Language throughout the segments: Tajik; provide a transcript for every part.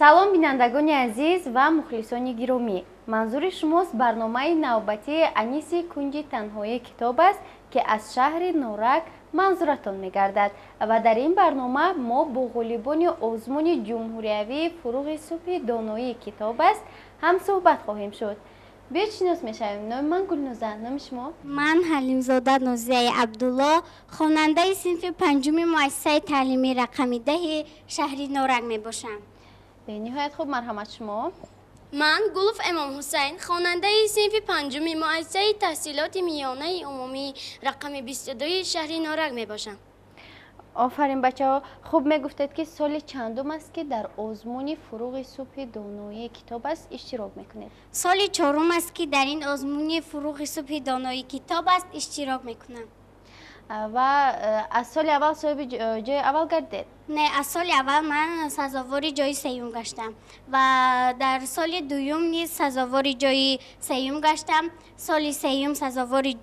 Салом, бинандагони азиз ва мухлисони гиромӣ! Манзури шумост барномаи навбатии «Аниси кунҷи танҳои китоб аст», ки аз шаҳри Норак манзуратон мегардад. Ва дар ин барнома мо бо ғолибони озмуни ҷумҳуриявии «Фурӯғи субҳи доноии китоб аст» ҳамсӯҳбат хоҳем шуд. Биёед, шинос мешавем. Номи ман Гулнуза, номи шумо? Ман Ҳалимзода Нозияи Абдулло, хонандаи синфи панҷуми муассисаи таълимии рақами 10-и шаҳри Норак мебошам. Бениҳоят хуб, марҳамат, шумо? Ман Гулов Эмомҳусайн, хонандаи синфи панҷуми муассисаи таҳсилоти миёнаи умумии рақами 22-и шаҳри Норак мебошам. Офарин, бачаҳо! Хуб, мегуфтед, ки соли чандум аст, ки дар озмуни «Фурӯғи субҳи доноии китоб аст» иштирок мекунед? Соли чорум аст, ки дар ин озмуни «Фурӯғи субҳи доноии китоб аст» иштирок мекунам. Ва аз соли аввал соҳиби ҷои аввал гардидед? Не, аз соли аввал ман сазовори ҷои сеюм гаштам ва дар соли дуюм низ сазовори ҷои сеюм гаштам, соли сеюм сазовори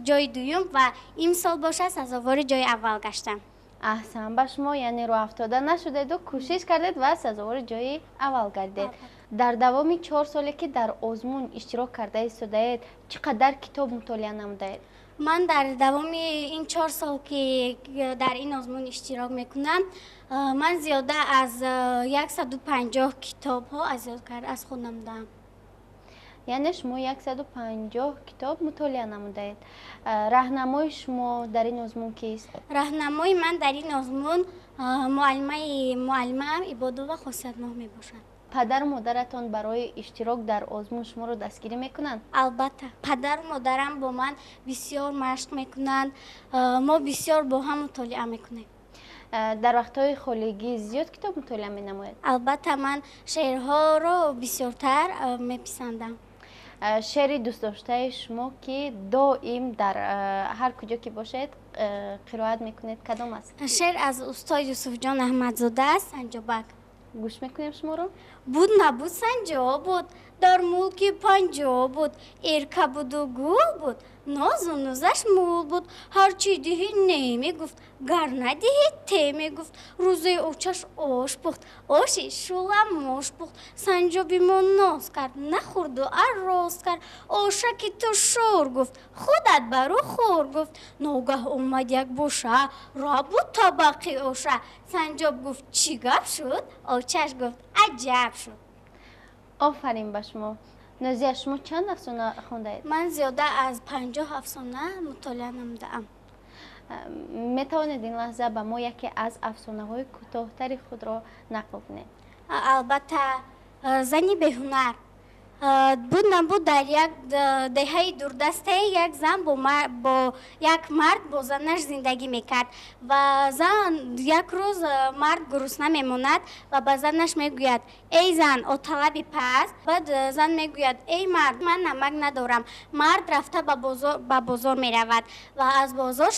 ҷои дуюм ва имсол бошад, сазовори ҷои аввал гаштам. Аҳсан ба шумо! Яъне роҳафтода нашудеду кӯшиш кардед ва сазовори ҷои аввал гардед. Дар давоми 4 соле, ки дар озмун иштирок карда истодаед, чӣ қадар китоб мутолиа намудаед? Ман дар давоми ин 4 сол, ки дар ин озмун иштирок мекунам, ман зиёда аз 150 китобҳо аз худ намудаам. Яъне шумо 150 китоб мутолиа намудаед. Раҳнамои шумо дар ин озмун кист? Раҳнамои ман дар ин озмун муаллимаам Ибодова Хосиятмоҳ мебошад. Падару модаратон барои иштирок дар озмун шуморо дастгирӣ мекунанд? Албатта, падару модарам бо ман бисёр машқ мекунанд, мо бисёр бо ҳам мутолиа мекунем. Дар вақтҳои холигӣ зиёд китоб мутолиа менамоед? Албатта, ман шеърҳоро бисёртар меписандам. Шеъри дӯстдоштаи шумо, ки доим дар ҳар куҷо ки бошед қироат мекунед, кадом аст? Шеър аз устод Юсуфҷон Аҳмадзода аст, «Санҷобак». Гӯш мекунем шуморо. Буд, набуд, санҷоб буд, дар мулки Панҷоб буд, эрка буду гул буд, нозу нузаш мул буд. Ҳарчи диҳӣ, не мегуфт, гар надиҳӣ, те мегуфт. Рӯзе очаш ош пухт, оши шӯла мош пухт. Санҷоби мо ноз кард, нахӯрду арроз кард. Ошаки ту шӯр гуфт, худат барӯ хӯр гуфт. Ногаҳ омад як боша, рабуд табақи оша. Санҷоб гуфт: «Чӣ гап шуд?» Очаш гуфт: «Аҷаб шуд». Офарин ба шумо! Нозия, шумо чанд афсона хондаед? Ман зиёда аз 50 афсона мутолиа намудаам. Метавонед ин лаҳза ба мо яке аз афсонаҳои кӯтоҳтари худро нақл кунед? Албатта, «Зани беҳунар». Буд, набуд, дар як деҳаи дурдасте як зан бо як мард бо занаш зиндагӣ мекард. Ва зан як рӯз мард гурусна мемонад ва ба занаш мегӯяд: «Эй зан, оталаби паз». Баъд зан мегӯяд: «Эй мард, ман намак надорам». Мард рафта ба бозор меравад ва аз бозор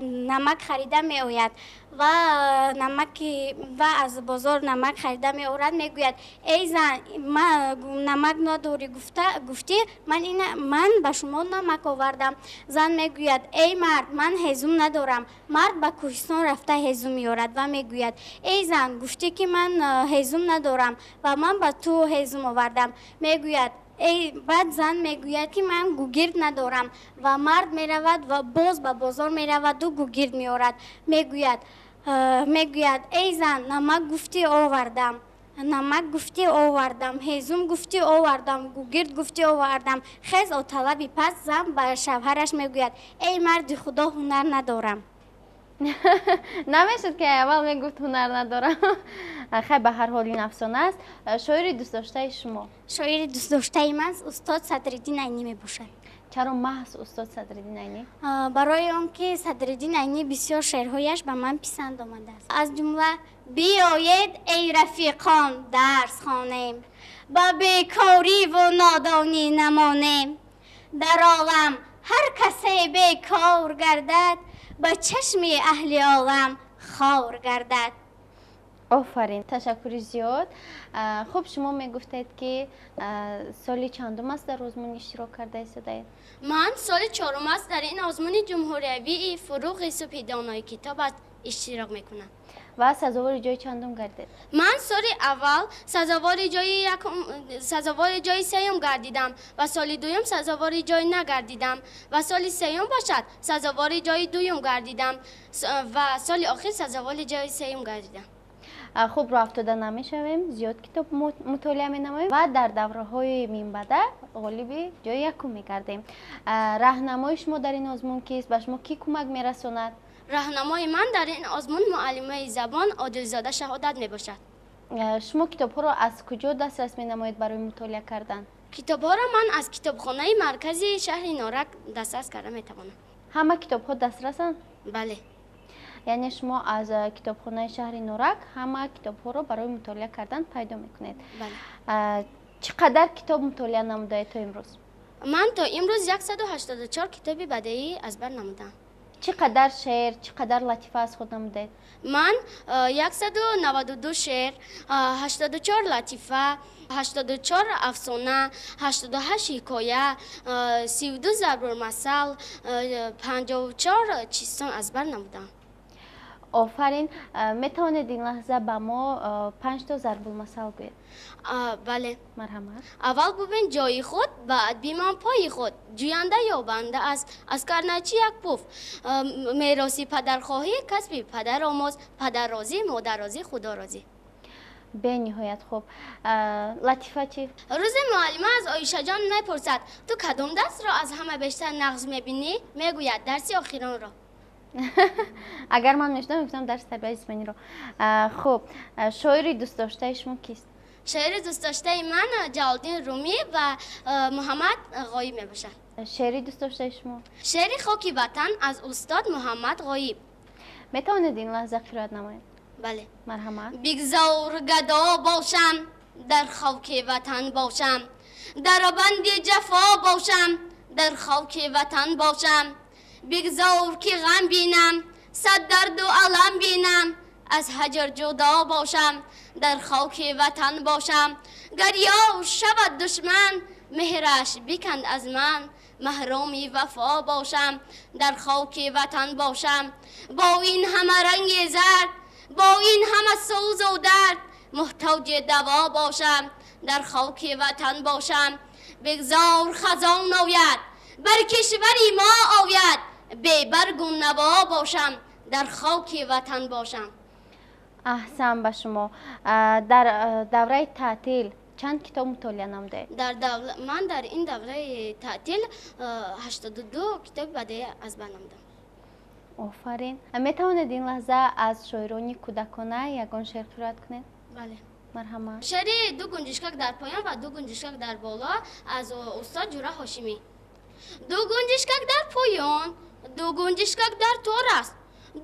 намак харида меояд ва аз бозор намак харида меорад. Мегӯяд: «Эй зан, намак надорӣ гуфтӣ, ман ба шумо намак овардам». Зан мегӯяд: «Эй мард, ман ҳезум надорам». Мард ба кӯҳистон рафта ҳезум меорад ва мегӯяд: «Эй зан, гуфтӣ, ки ман ҳезум надорам ва ман ба ту ҳезум овардам». Мегӯяд эй, баъд зан мегӯяд, ки ман гугирд надорам. Ва мард меравад ва боз ба бозор мераваду гугирд меорад. Мегӯяд: «Эй зан, намак гуфтӣ, овардам, намак гуфтӣ, овардам, ҳезум гуфтӣ, овардам, гугирд гуфтӣ, овардам. Хез, оталаби паз». Зан ба шавҳараш мегӯяд: «Эй марди Худо, ҳунар надорам». Намешуд, ки аввал мегуфт: «Ҳунар надорам»? Хай, ба ҳар ҳол, ин афсона аст. Шоири дӯстдоштаи шумо? Шоири дӯстдоштаи ман устод Садриддин Айнӣ мебошад. Чаро маҳз устод Садриддин Айнӣ? Барои он ки Садриддин Айнӣ бисёр шеърҳояш ба ман писанд омадааст, аз ҷумла: «Биёед, эй рафиқон, дарс хонем, ба бекориву нодонӣ намонем. Дар олам ҳар касе бекор гардад, ба чашми аҳли олам хор гардад». Офарин, ташаккури зиёд. Хуб, шумо мегуфтед, ки соли чандум аст дар озмун иштирок карда истодаед? Ман соли чорум аст дар ин озмуни ҷумҳуриявии «Фурӯғи субҳи донои китоб аст» иштирок мекунам. Ва сазовори ҷои чандум гардид? Ман соли аввал сазовори ҷои сеюм гардидам ва соли дуюм сазовори ҷой нагардидам ва соли сеюм бошад сазовори ҷои дуюм гардидам ва соли охир сазовори ҷои сеюм гардидам. Хуб, роҳ афтода намешавем, зиёд китоб мутолиа менамоем ва дар давраҳои минбаъда ғолиби ҷои якум мегардем. Раҳнамои шумо дар ин озмун кист? Ба шумо кӣ кӯмак мерасонад? Раҳнамои ман дар ин озмун муаллимаи забон Одилзода Шаҳодат мебошад. Шумо китобҳоро аз куҷо дастрас менамоед барои мутолиа кардан? Китобҳоро ман аз китобхонаи марказии шаҳри Норак дастрас карда метавонам. Ҳама китобҳо дастрасанд? Бале. Яъне шумо аз китобхонаи шаҳри Норак ҳама китобҳоро барои мутолиа кардан пайдо мекунед. Бале. Чӣ қадар китоб мутолиа намудаед то имрӯз? Ман то имрӯз 184 китоби бадеӣ аз бар намудам. Чӣ қадар шеър, чӣ қадар латифа аз худ намудаед? Ман 192 шеър, 84 латифа, 84 афсона, 88 ҳикоя, 32 зарбулмасал, 54 чистон аз бар намудам. Офарин. Метавонед ин лаҳза ба мо 5 то зарбулмасал гӯед? Бале. Марҳамат. Аввал бубин ҷои худ, баъд бимон пои худ. Ҷӯянда ёбанда аст, аз карначи як пуф. Мероси падархоҳӣ, касби падар омӯз, падар розӣ, модар розӣ, худо розӣ. Бениҳоят хуб. Латифа чӣ? Рӯзе муаллима аз Оишаҷон мепурсад: ту кадом дарсро аз ҳама бештар нағз мебинӣ? Мегӯяд: дарси охиронро. Агар ман мешудам, мегуфтам дарси тарбияи ҷисмониро. Хуб, шоири дӯстдоштаи шумо кист? Шоири дӯстдоштаи ман Ҷалолиддин Румӣ ва Муҳаммад Ғоиб мебошад. Шеъри дӯстдоштаи шумо? Шеъри Хоки ватан аз устод Муҳаммад Ғоиб. Метавонед ин лаҳза қироат намоед? Бале. Марҳамат. Бигзор гадо бошам, дар хоки ватан бошам, дар банди ҷафо бошам, дар хоки ватан бошам. Бигзор ки ғам бинам, сад дарду алам бинам, аз ҳаҷр ҷудо бошам, дар хоки ватан бошам. Гар ёр шавад душман, меҳраш биканд аз ман, маҳруми вафо бошам, дар хоки ватан бошам. Бо ин ҳама ранги зард, бо ин ҳама сӯзу дард, муҳтоҷи даво бошам, дар хоки ватан бошам. Бигзор хазон ояд, бар кишвари мо ояд, бебаргу наво бошам, дар хоки ватан бошам. Аҳсан ба шумо. Дар давраи таътил чанд китоб мутолиа намудаед? Ман дар ин давраи таътил 82 китоби бадеӣ аз бар намудам. Офарин. Метавонед ин лаҳза аз шоирони кӯдакона ягон шеър қироат кунед? Бале. Марҳамат. Шеъри ду гунҷишкак дар поён ва ду гунҷишкак дар боло аз устод Ҷура Ҳошимӣ. Ду гунҷишкак дар поён, ду гунҷишкак дар тор аст.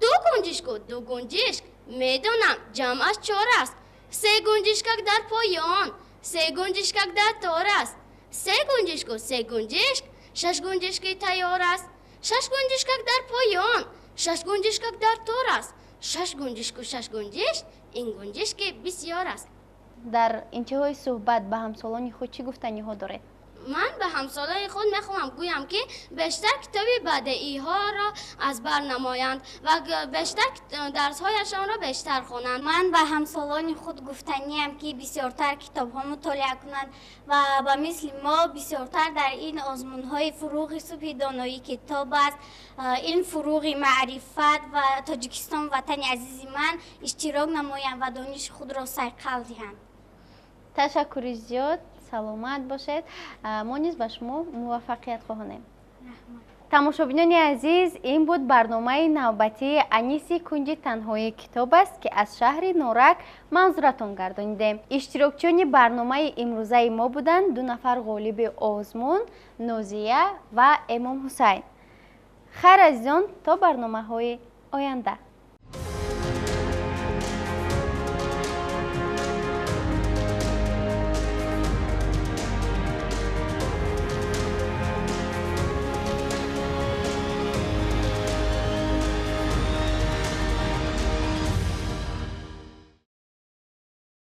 Ду гунҷишку ду гунҷишк, медонам ҷамъаш чор аст. Се гунҷишкак дар поён, се гунҷишкак дар тор аст. Се гунҷишку се гунҷишк, шаш гунҷишки тайёр аст. Шаш гунҷишкак дар поён, шаш гунҷишкак дар тор аст. Шаш гунҷишку шаш гунҷишк, ин гунҷишки бисёр аст. Дар интиҳои суҳбат ба ҳамсолони худ чӣ гуфтаниҳо доред? Ман ба ҳамсолони худ мехоҳам гӯям, ки бештар китоби бадеиҳоро аз бар намоянд ва бештар дарсҳояшонро бештар хонанд. Ман ба ҳамсолони худ гуфтаниям, ки бисёртар китобҳо мутолиа кунанд ва ба мисли мо бисёртар дар ин озмунҳои фурӯғи субҳи доноӣ китоб аст, ин фурӯғи маърифат ва Тоҷикистон ватани азизи ман иштирок намоянд ва дониши худро сайқал диҳанд. Ташаккури зиёд, саломат бошед. Мо низ ба шумо муваффақият хоҳонем. Тамошобинони азиз, ин буд барномаи навбатии Аниси кунҷи танҳоии китоб аст, ки аз шаҳри Норак манзуратон гардонидем. Иштирокчиёни барномаи имрӯзаи мо буданд ду нафар ғолиби озмун, Нозия ва Эмом Ҳусайн. Хайр азизон, то барномаҳои оянда.